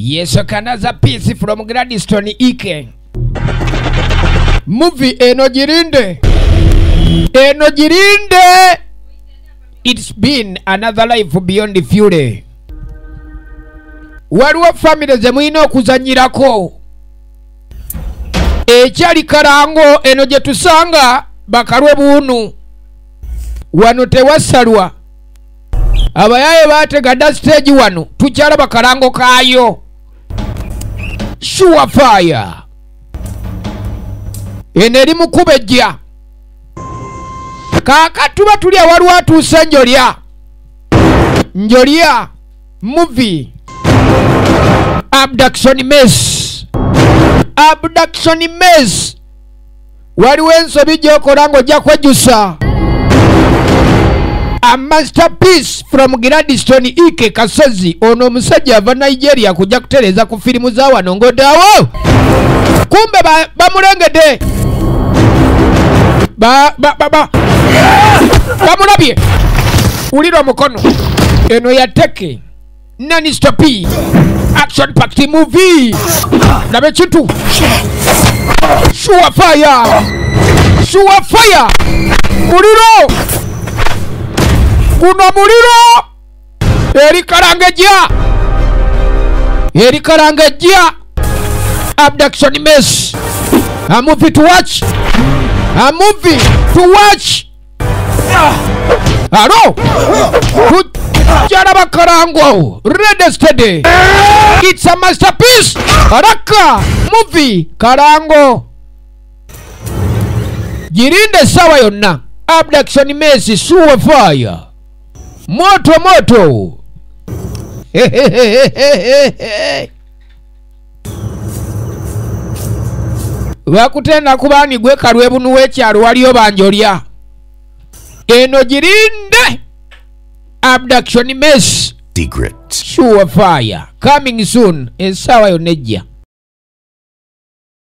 Yes, another piece from Gladstone Ike. Movie eno jirinde. Eno jirinde. It's been another life beyond the fury. Waliwo family ze mulina okuzannyirako. Ekyali kalango eno gye tusanga bakalwe buunu. Wano tewasalwa. Abayaye baatega dda stage wano tukyalaba kalango kaayo. Sure fire. Eno eri mu kubejja. Kaakati tuba tuli awaliwo atuuse njolya. Njolya movie. Abduction mess. Abduction mess. Waliwo ensobi gy'okola ng'ojja kwejjusa. A masterpiece from Gladstone Ike Kasozi. Ono omusajja ava Nigeria kujja kutereeza ku firimu za wano ng'oddawo. Kumbe bamulengedde. Bamulabye. Wulira omukono. Eno ya teke. Non-stop action packed movie. Laba ekintu. Sure fire. Sure fire. Muliro. Guno muliro. Eri karangejja. Eri karangejja. Abduction mess. A movie to watch. A movie to watch. Hello. Jaraba karango. Ready steady. It's a masterpiece. Haraka movie karango. Jirinde sawa yonna. Abduction mess sure fire. Moto moto. Bakutenda kubani gwe kalwebunu w'ekyalo waliyo banjolya. Eno jirinde. Abduction mess. Secret. Sure fire. Coming soon. Ensawa yonna ejja.